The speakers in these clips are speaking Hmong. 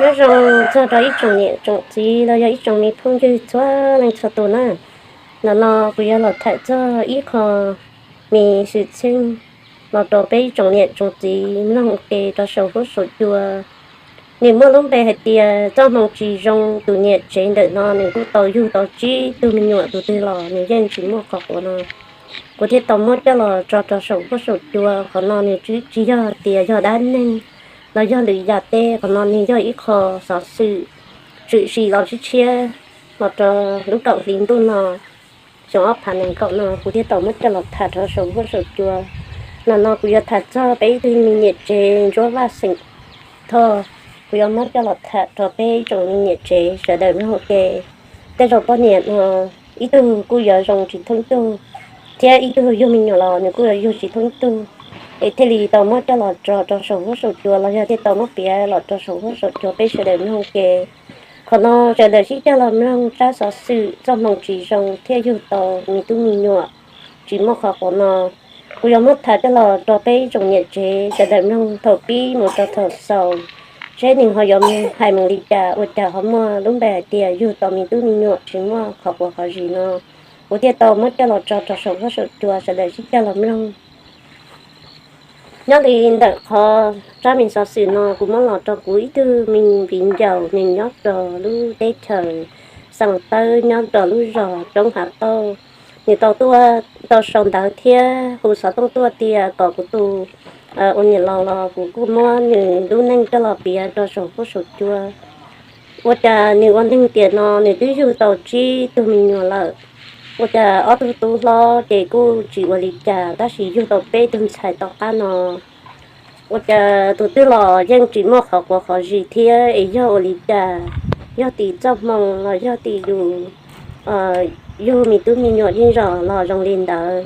Nyob zoo txog rau ib tsoom niam tsoom txiv los yog ib tsoom me phooj ywg txhua leej txhua tus na. Ntawm no kuv yuav los tham txog ib qho me xwm txheej los rau peb ib tsoom niam tsoom txiv mloog ua ke rau saum huab saum cua. Nws muaj lub npe hais tias txoj hmoo tsis zoo. Tus niam tsev ntawm no nws kuj tau yug tau tsib tug me nyuam tus twg los nws yeej tsis muaj qhov quav no. Kuv thiaj tau muab coj los tso rau saum huab saum cua. Qhov no nws tsis yog tias yog dab neeg los yog lwm yam tej, qhov no nws yog ib qho xov xwm tshwm sim los tshiab tshiab los rau lub kaum hli ntuj no, xyoo ob phav nees nkaum no kuv thiaj tau muab coj los tham rau saum huab saum cua. Ntawm no kuv yuav tham txog peb ib tug me niam tsev Ntsuab Vaj xeem Thoj. Kuv yuav muab coj los tham rau peb ib tsoom me niam tsev sawv daws mloog ua ke. Tej zaum poj niam no ib tug kuj yuav zoo tsis thoob tug, thiab ib tug yug me nyuam los nws kuj yuav yug tsis thoob tug, es thiaj li tau muab coj los tso rau saum huab saum cua los yog thiaj tau muab piav los rau saum huab saum cua peb sawv daws mloog ua ke. Qhov no sawv daws sib cog los mloog tsab xov xwm txoj hmoo tsis zoo thiaj yug tau me tub me nyuam tsis muaj qhov quav no. Kuv yuav muab tham coj los rau peb ib tsoom niam tsev sawv daws mloog thaum pib mus rau thaum xaus, seb nws ho yuav hais mus li cas ua cas ho muaj lub npe hais tias yug tau me tub me nyuam tsis muaj qhov quav qhov zis no. Kuv thiaj tau muab coj los tso rau saum huab saum cua sawv daws sib cog los mloog. Nyob li ntawm qhov tsab me xov xwm no kuv muab los rau kuv ib tug me viv ncaus nws nyob rau lub teb chaws Xeem Tawb nyob rau lub zos Roob Hav Tauj. Nws tau tuaj tau sau ntawv thiab hu xov tooj tuaj tias kom kuv tus ua niam laus los kuv kuj muab nws lub neej coj los piav rau saum huab saum cua. Ua cas nws ua neeg tiam no nws twb yug tau tsib tug me nyuam lawm. Ua cas ob tug tub hlob ces kuj tsis ua li cas, tab sis yug tau peb tug ntxhais tom qab no, ua cas tus twg los yeej tsis muaj qhov quav qhov zis thiab es yog ua li cas, yog tim txoj hmoo los yog tim yus yug me tub me nyuam yeej zom los zoo li ntawd.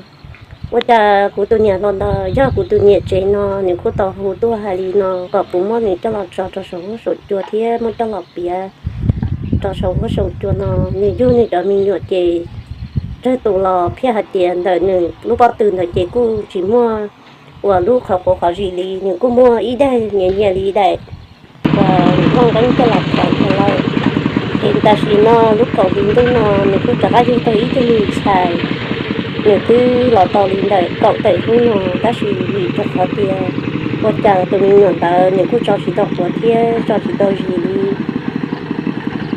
Ua cas kuv tus niam hluas ntawd yog kuv tus niam tsev no nws kuj tau hu tuaj hais li no kom kuv muab nws coj los tso rau saum huab saum cua thiab muab coj los piav rau saum huab saum cua no. Nws yug nws cov me nyuam ces tsawg tus los phiaj hais tias ntawm nws lub pob tw ntawd ces kuj tsis muaj uas lub qhov quav qhov zis li, nws kuj muaj ib daim nyias nyias li daim uas nplooj nqeeb coj los thaiv tau lawm. Ces tam sim no lub kaum hli ntuj no nws kuj rov qab yug tau ib tug me ntxhais. Nws twb los tau li ntawm kaum tawm hnub no, tab sis vim rau qhov tias ua cas tus me nyuam ntawd nws kuj tso tsis tau quav thiab tso tsis tau zis li.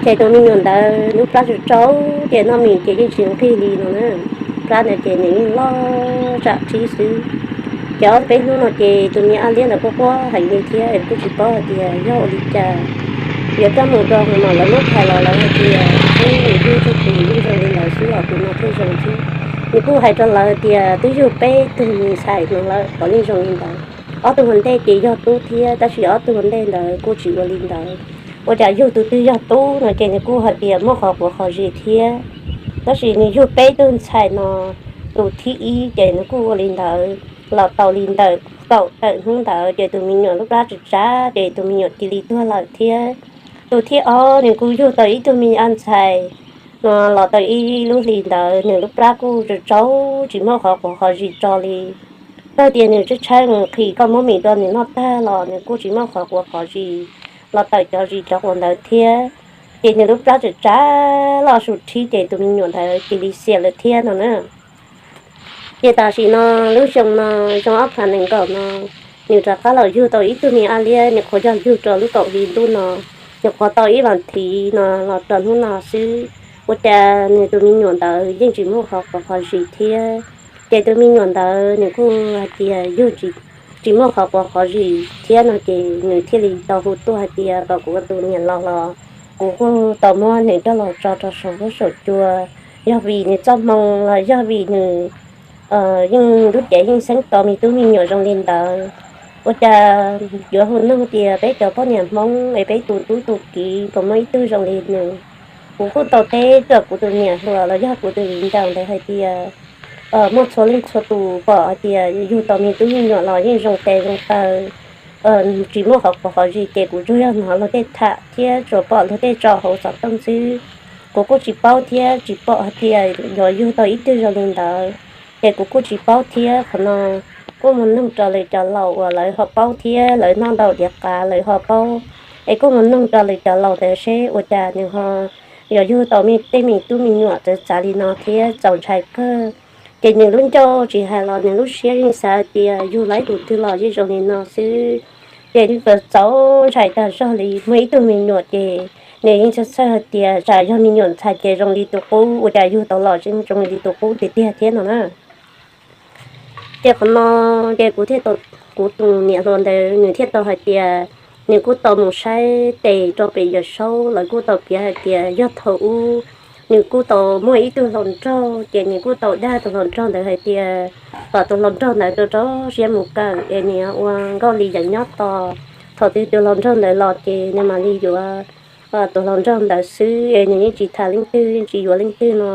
Ces tus me nyuam ntawd lub plab tsaus tsaus, ces noj mis ces yeej tsis nqig li no na. Plab ntawd ces nws yeej loj tsam tsib xwb. Ces ob peb hnub no ces tus me ab liab ntawd quaj quaj heev li thiab kuj tsis paub hais tias yog ua li cas. Yuav coj mus rau hauv no lawv muab thais los lawv hais tias twb nws yug txog tus yeej zoo li ntawd xwb los tus no thiaj zoo xwb. Nws kuj hais rau lawv tias twb yug peb tug me ntxhais no lawm los yeej zoo li ntawd. Ob tug ua ntej ces yog tub thiab, tab sis ob tug ua ntej ntawd kuj tsis ua li ntawd. Ua cas yug tus twg yog tub no ces nws kuj hais tias muaj qhov quav qhov zis thiab. Tab sis nws yug peb tug ntxhais no, tus thib ib ces nws kuj ua li ntawd. Los tau li ntawm kaum tawm hnub ntawd ces tus me nyuam lub plab tsav tsav ces tus me nyuam cia li tuag lawm thiab. Tus thib ob nws kuj yug tau ib tug me ab ntxhais no, los tau ib lub hlis ntawd nws lub plab kuj tsaus tsaus tsis muaj qhov quav qhov zis tso li. Txawm tias nws tshaib tshaib nqhis koj muab mis rau nws noj tag los nws kuj tsis muaj qhov quav qhov zis los tawm cov zis cov quav ntawd thiab. Ces nws lub plab tsav tsav loj su rhib ces tus me nyuam ntawd cia li xiam lawm thiab no na. Ces tam sim no lub xyoo no, xyoo ob phav nees nkaum no, nws rov qab los yug tau ib tug me ab liab, nws qhuav yog yug rau lub kaum hli ntuj no, nws qhuav tau ib vas thiv no los rau hnub no xwb. Ua cas nws tus me nyuam ntawd yeej tsis muaj qhov quav qhov zis thiab. Ces tus me nyuam ntawd nws kuj hais tias yug tsis muaj qhov quav qhov zis thiab no ces nws thiaj li tau hu tuaj hais tias kom kuv ua tus niam laus los kuv kuj tau muab nws coj los tso rau saum huab saum cua. Yog vim nws txoj hmoo los yog vim nws yeej lub cev yeej xeeb tau me tub me nyuam zoo li ntawd. Ua cas yuav hu nug tias peb cov poj niam Hmoob es peb tus tub tus kiv puas muaj ib tug zoo li nws? Kuv kuj tau teb rau kuv tus niam hluas los yog kuv tus viv ncaus ntawd hais tias muaj txhua leej txhua tus pom hais tias yug tau me tub me nyuam los yeej zoo tes zoo taw, tsis muaj qhov quav qhov zis, ces kuv tsuas yog hnov luag tej tham thiab tsuas pom luag tej tso hauv xov tooj xwb. Kuv kuj tsis paub thiab tsis pom hais tias yuav yug tau ib tug zoo li ntawd, ces kuv kuj tsis paub thiab. Qhov no kuj mus nug rau lawv cov laus uas lawv ho paub thiab lawv noj ntau diav qav lawv ho paub Es kuj mus noog rau lwm cov laus ntawd seb ua cas nws ho yuav yug tau tej me tub me nyuam txawv txav li no thiab txaus ntshai kawg. Ces nws lub ncauj tsis hais los nws lub siab yeej xav hais tias yug lawv tus twg los yeej zoo li no xwb. Ces nws txaus ntshai tag zog li, muaj ib tug me nyuam ces nws yeej txhawj txhawj hais tias tsam yog me nyuam ntxhais ces zoo li tus qub, ua cas yug tau los zoo li tus qub tiag tiag thiab no na. Ces qhov no ces kuv thiaj, kuv tus niam hluas ntawd nws thiaj tau hais tias nws kuj tau mus saib tes rau pem Yawm Saub, lawv kuj tau piav hais tias yog thaum ub nws kuj tau muaj ib tug hluas nraug, ces nws kuj tau dag tus hluas nraug ntawd hais tias kom tus hluas nraug ntawd rau rau siab mus kawm es nws ua nkauj li yawm nyob tos. Thaum twg tus hluas nraug ntawd los ces nws mam li yuav tus hluas nraug ntawd xwb, es nws yeej tsis tham leej twg, yeej tsis yuav leej twg no.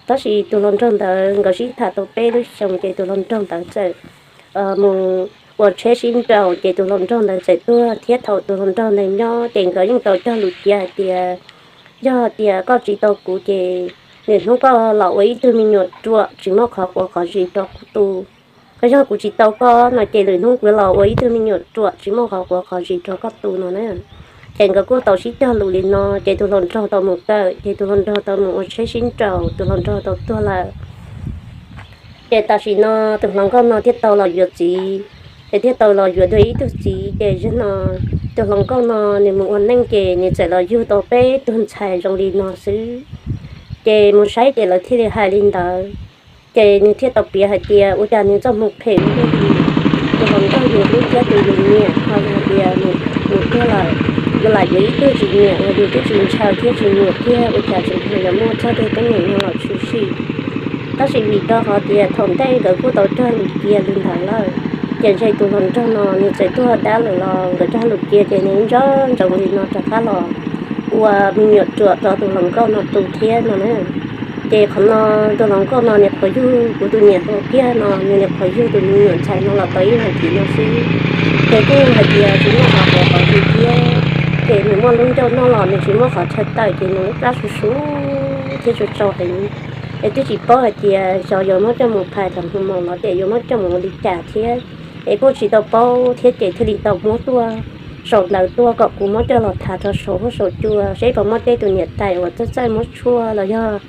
Tab sis tus hluas nraug ntawd nkawd sib tham tau peb lub xyoos ces tus hluas nraug ntawd txawm mus ua tsheb sib nraus, ces tus hluas nraug ntawd txawm tuag thiab. Thaum tus hluas nraug ntawd nyob ces nkawd yeej tau cog lus cia hais tias yog tias koj tsis tau kuv ces lwm hnub koj los ua ib tug me nyuam ruam tsis muaj qhov quav qhov zis rau kuv tu. Koj, yog kuv tsis tau koj no ces lwm hnub kuv los ua ib tug me nyuam ruam tsis muaj qhov quav qhov zis rau koj tu no na. Ces nkawd kuj tau sib cog lus li no, ces tus hluas nraug tau mus kawm, ces tus hluas nraug tau mus ua tsheb sib nraus, tus hluas nraug tau tuag lawm. Ces tam sim no tus hluas nkauj no thiaj tau los yuav txiv, ces thiaj tau los yuav dua ib tug txiv. Ces zaum no tus hluas nkauj no nws mus ua neej ces nws txawm los yug tau peb tug ntxhais zoo li no xwb. Ces mus saib ces lawv thiaj li hais li ntawd. Ces nws thiaj tau piav hais tias ua cas nws txoj hmoo phem ua luaj li, tus hluas nkauj yus hlub thiab tus yus nyiam ho yog tias nws tuag lawm, yuav lam yuav ib tug tsis nyiam uas yus twb tsis ntshaw thiab tsis nyiam kiag, ua cas tseem yuav muaj txoj kev teeb meem no los tshwm sim. Tab sis vim rau qhov tias thaum ntej nkawd kuj tau cog lus cia li ntawd lawm, ces ntshe tus hluas nraug no nws txawm tuag dab lawm los nkawd cog lus cia ces nws nco ntsoov li no rov qab los ua me nyuam ruam rau tus hluas nkauj no tu thiab no na. Ces qhov no tus hluas nkauj no niam qhuav yug kuv tus niam hluas kiag no, nws niam qhuav yug tus me nyuam ntxhais no los tau ib hlis no xwb. Ces kuj hais tias tsis muaj qhov quav qhov zis thiab, ces nws muaj lub ncauj noj los nws tsis muaj qhov chaw tawm, ces nws lub plab su su thiab tsau tsau heev. Es twb tsis paub hais tias xyov yuav muab coj mus phais thaum hmo no los ces yuav muab coj mus ua li cas thiab. Es kuj tsis tau paub thiab ces thiaj li tau muab tuaj saum ntawd tuaj kom kuv muab coj los tham rau saum huab saum cua seb puas muaj tej tus niam tais uas txawj txawj muab tshuaj los yog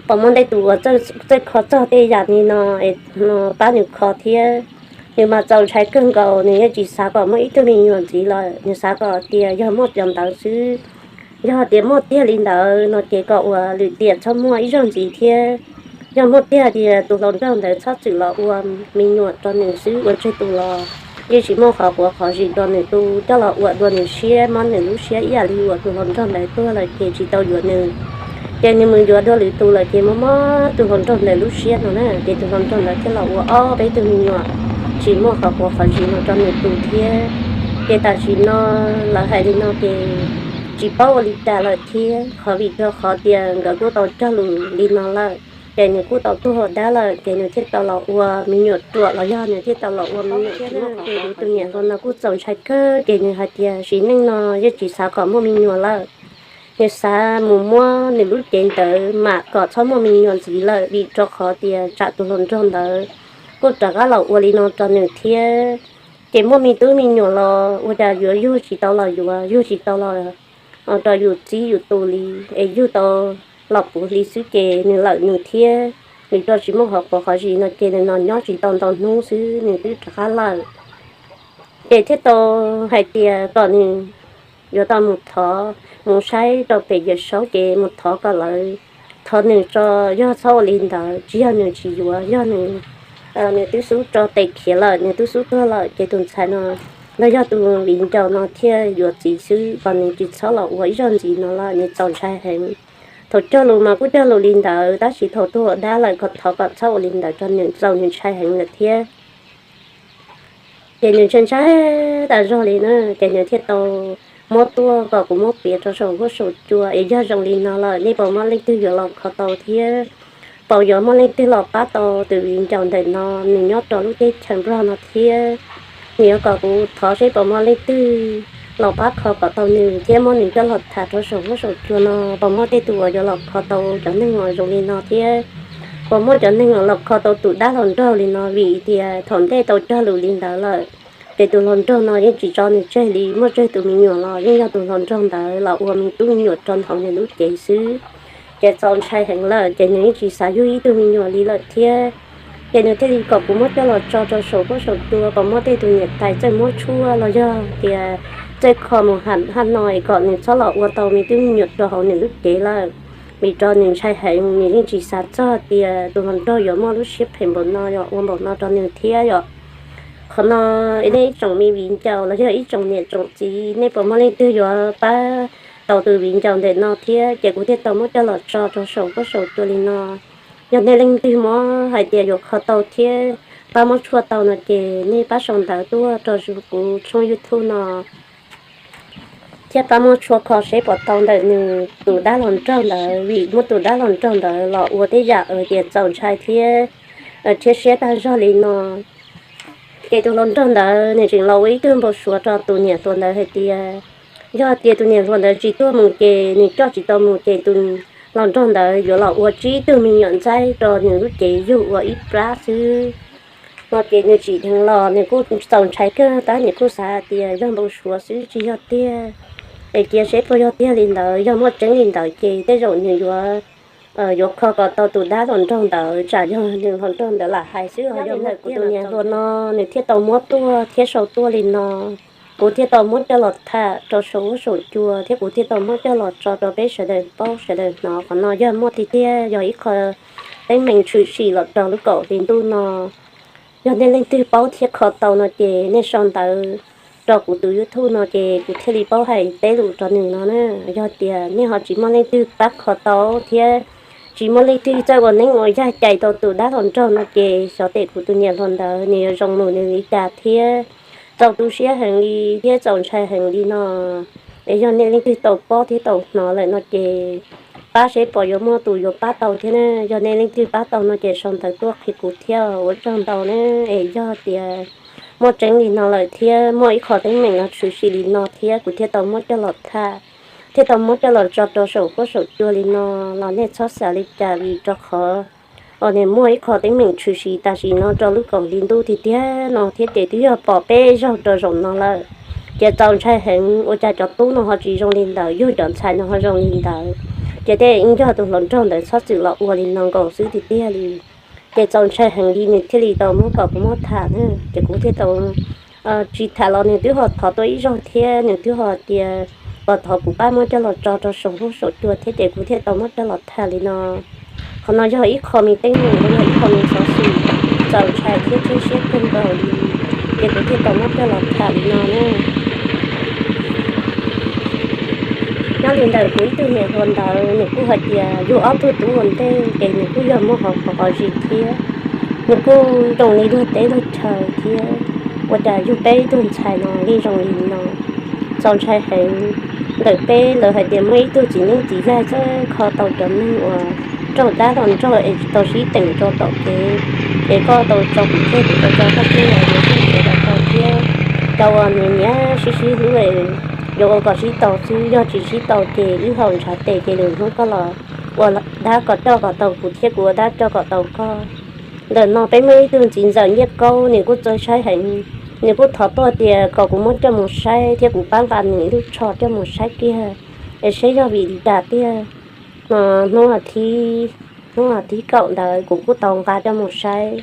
puas muaj tej tus uas txawj kho txog tej yam li no es pab nws kho thiab. Nws mas txaus ntshai kawg nkaus, nws yeej tsis xav kom muaj ib tug me nyuam ntxiv lawm, nws xav kom tias yog muaj cov ntawd xwb. Yog tias muaj tiag li ntawd no ces kom ua lwm tiam txhob muaj ib zaug ntxiv thiab. Yog muaj tiag tias tus hluas nraug ntawd txhob txwm los ua me nyuam rau nws xwb, ua tseg tus los yeej tsis muaj qhov quav qhov zis rau nws tu, coj los ua dua nws siab, mob nws lub siab ib yam li uas tus hluas nraug ntawd tuag lawm ces tsis tau yuav nws. Ces nws mus yuav dua lwm tus lawm ces mob mob tus hluas nraug ntawd lub siab no na, ces tus hluas nraug ntawd thiaj los ua ob peb tug me nyuam tsis muaj qhov quav qhov zis no rau nws tu thiab. Ces tam sim no lawv hais li no ces tsis paub ua li cas lawm thiab, qhov vim rau qhov tias nkawd kuj tau cog lus li no lawm, ces nws kuj tau tuag dab lawm, ces nws thiaj tau los ua me nyuam ruam los yog nws thiaj tau los ua me nyuam ruam. Ces kuv tus niam hluas no kuj txaus ntshai kawg, ces nws hais tias sim neej no yeej tsis xav kom muaj me nyuam lawm. Nws xav mus muab nws lub cev ntawd mam kom txhob muaj me nyuam ntxiv lawm, vim rau qhov tias tsam tus hluas nraug ntawd kuj rov qab los ua li no rau nws thiab. Ces muaj me tub me nyuam los ua cas yuav yug tsis tau los yuav, yug tsis tau los rau yus txib yus tus li, es yug tau los puv hli xwb ces nws lawm nws thiab. Vim rau tsis muaj qhov quav qhov zis no ces nws no nyob tsis tau ntau hnub xwb nws twb rov qab lawm. Ces thiaj tau hais tias kom nws yuav tau mus thov, mus saib rau pem Yawm Saub ces mus thov kom lawv thov nws tso, yog txhob ua li ntawd, tsis yog nws tsis yuav, yog nws, nws twb xub tso tes khiav lawm, nws twb xub tuag lawm ces tus ntxhais no los yog tus viv ncaus no thiaj yuav txiv xwb, kom nws tsis txhob los ua ib zaug ntxiv no lawm, nws txaus ntshai heev. Thaum cog lus mas kuj cog lus li ntawd, tab sis thaum tuag ua dab lawm kom thov kom txhob ua li ntawd rau nws, txaus nws ntshai heev lawm thiab. Ces nws ntshai ntshai tas zog li na, ces nws thiaj tau muab tuaj kom kuv muab piav rau saum huab saum cua es yog zoo li no lawm nej puas muaj leej twg yuav los kho tau thiab? Puas yuav muaj leej twg los pab tau tus viv ncaus ntawm no, nws nyob rau lub teb chaws Nplog no thiab? Nws yuav kom kuv thov seb puas muaj leej twg los pab kho kom tau nws thiab muab nws coj los tham rau saum huab saum cua no, puas muaj tej tus uas yuav los kho tau cov neeg uas zoo li no thiab? Puas muaj cov neeg uas los kho tau tus dab hluas nraug li no? Vim tias thaum ntej tau cog lus li ntawd lawm, Ces tus hluas nraug no yeej tsis tso nws tseg li, muaj tsawg tus me nyuam los yeej yog tus hluas nraug ntawd los ua me tub me nyuam rau hauv nws lub cev xwb. Ces txaus ntshai heev lawm ces nws yeej tsis xav yug ib tug me nyuam li lawm thiab. Ces nws thiaj li kom kuv muab coj los tso rau saum huab saum cua kom muab tej tus niam tais txawj muab tshuaj los yog tias txawj kho mus haj no es kom nws txhob los ua tau me tub me nyuam rau hauv nws lub cev lawm. Vim rau nws ntshai heev, nws yeej tsis xav txog tias tus hluas nraug yuav muaj lub siab phem npaum no, yuav ua npaum no rau nws thiab yom. Qhov no nej ib tsoom me viv ncaus los yog ib tsoom niam tsoom txiv, nej puas muaj leej twg yuav pab tau tus viv ncaus ntawm no thiab? Ces kuv thiaj tau muab coj los tso rau saum huab saum cua li no. Yog nej leej twg muab hais tias yuav kho tau thiab pab muab tshuaj tau no ces nej pab sau ntawv tuaj rau kuv tshooj YouTube no thiab pab muab tshuaj kho seb puas tau ntawm nws tus dab hluas nraug ntawd, vim muab tus dab hluas nraug ntawd los ua tej yam tias txaus ntshai thiab rhiab siab tag zog li no. Ces tus hluas nraug ntawd nws tseem los ua ib tug npau suav rau tus niam hluas ntawd hais tias yog tias tus niam hluas ntawd tsis tuaj mus ces nws coj tsis tau mus ces tus hluas nraug ntawd yuav los ua tsib tug me nyuam ntxaib rau nws lub cev yug ua ib plab xwb. No ces nws tsim dheev los nws kuj txaus ntshai kawg tab nws kuj xav tias yog npau suav xwb tsis yog tiag. Es cia seb puas yog tiag li ntawd, yog muaj tseeb li ntawd ces tej zaum nws yuav yuav kho kom tau tus dab hluas nraug ntawd, tsam yog nws hluas nraug ntawd lam hais xwb. Ho yog ntawm kuv tus niam hluas no nws thiaj tau muab tuaj thiab sau tuaj li no, kuv thiaj tau muab coj los tham rau saum huab saum cua thiab kuv thiaj tau muab coj los tso rau peb sawv daws paub sawv daws hnov. Qhov no yog muaj tiag tiag, yog ib qho teeb meem tshwm sim los rau lub kaum hli ntuj no. Yog nej leej twg paub thiab kho tau no ces nej sau ntawv rau kuv tus YouTube no ces kuv thiaj li paub hais teb lus rau nws no na. Yog tias nej ho tsis muaj leej twg pab kho tau thiab tsis muaj leej twg txawj ua neeb ua yaig cais tau tus dab hluas nraug no ces xyov tes kuv tus niam hluas ntawd nws yuav zoo mus nws li cas thiab txaus tu siab heev li thiab txaus ntshai heev li no. Es yog nej leej twg tau paub thiab tau hnov lawm no ces pab seb puas yuav muaj tus yuav pab tau thiab na. Yog nej leej twg pab tau no ces sau ntawv tuaj qhia kuv thiab ua tsaug ntau na. Es yog tias muaj tseeb li no lawm thiab muaj ib qho teeb meem no tshwm sim li no thiab kuv thiaj tau muab coj los tham, thiaj tau muab coj los tso rau saum huab saum cua li no los nej txhob xav li cas vim rau qhov uas nws muaj ib qho teeb meem tshwm sim tam sim no rau lub kaum hli ntuj tiag tiag no thiab ces twb yog pom peb zaug rau zaum no lawm. Ces txaus ntshai heev, ua cas cov tub no ho tsis zoo li ntawd, yug cov ntxhais no ho zoo li ntawd. Ces tej yeej yog tus hluas nraug ntawd txhob txwm los ua li no nkaus xwb tiag tiag li. Ces txaus ntshai heev li nws thiaj li tau muab kom kuv muab tham na. Ces kuv thiaj tau tsis tham los nws twb ho thov tuaj ib zaug thiab nws twb ho tias kom thov kuv pab muab coj los tso rau saum huab saum cua thiab ces kuv thiaj tau muab coj los tham li no. Qhov no yog ib qho me teeb meem, yog ib qho me xov xwm txaus ntshai thiab rhiab siab kawg nkaus li, ces kuv thiaj tau muab coj los tham li no na. Nyob li ntawm kuv ib tug niam hluas ntawd nws kuj hais tias yug ob tug tub ua ntej ces nws kuj yog muaj hauv paus zis thiab, nws kuj zoo li luag teb luag chaw thiab. Ua cas yug peb ib tug ntxhais no yeej zoo li no, txaus ntshai heev. Ntawm peb lawv hais tias muaj ib tug txiv neeb txiv yaig txawj kho tau cov neeg uas raug dab los nrog es tsis tau sib teem rau tom kev, es koj tau tso kuv tseg kuv tau tso koj tseg los yuav sib nrhiav los tau thiab. Cov uas nyiam nyiam sib sib hlub yuav ua kom sib tau xwb, yog tsis sib tau ces wb haus ntshav tes ces lwm hnub koj los ua dab kom coj kom tau kuv thiab kuv ua dab coj kom tau koj. Ntawm no peb muaj ib tug txiv ntxawm Nyiaj Kaub, nws kuj txawj saib heev, nws kuj thov tuaj tias kom kuv muab coj mus saib thiab kuv pab nqa nws lub tsho coj mus saib kiag es saib yog vim li cas tiag. No hnub thib, hnub thib kaum ntawd kuv kuj tau nqa coj mus saib,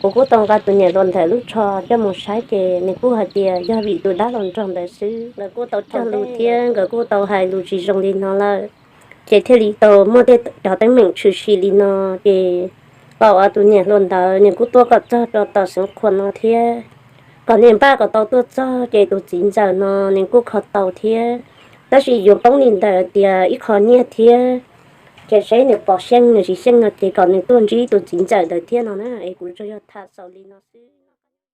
kuv kuj tau nqa tus niam hluas ntawd lub tsho coj mus saib ces nws kuj hais tias yog vim tus dab hluas nraug ntawd xwb. Nkawd kuj tau cog lus thiab nkawd kuj tau hais lus tsis zoo li no lawm, ces thiaj li tau muaj tej cov teeb meem tshwm sim li no. Ces tau uas tus niam hluas ntawd nws kuj tuaj kom txog rau tom Xeev Khuam no thiab, kom niam npaj kom tau tuaj txog ces tus txiv ntxawm no nws kuj kho tau thiab. Tab sis yuav poob li ntawm tias ib qho nyiaj thiab, ces seb nws pom xyeej nws tsis xyeej no ces kom nws tuaj ntsib tus txiv ntxawm ntawd thiab no na. Es kuv tsuas yog tham xaus li no xwb.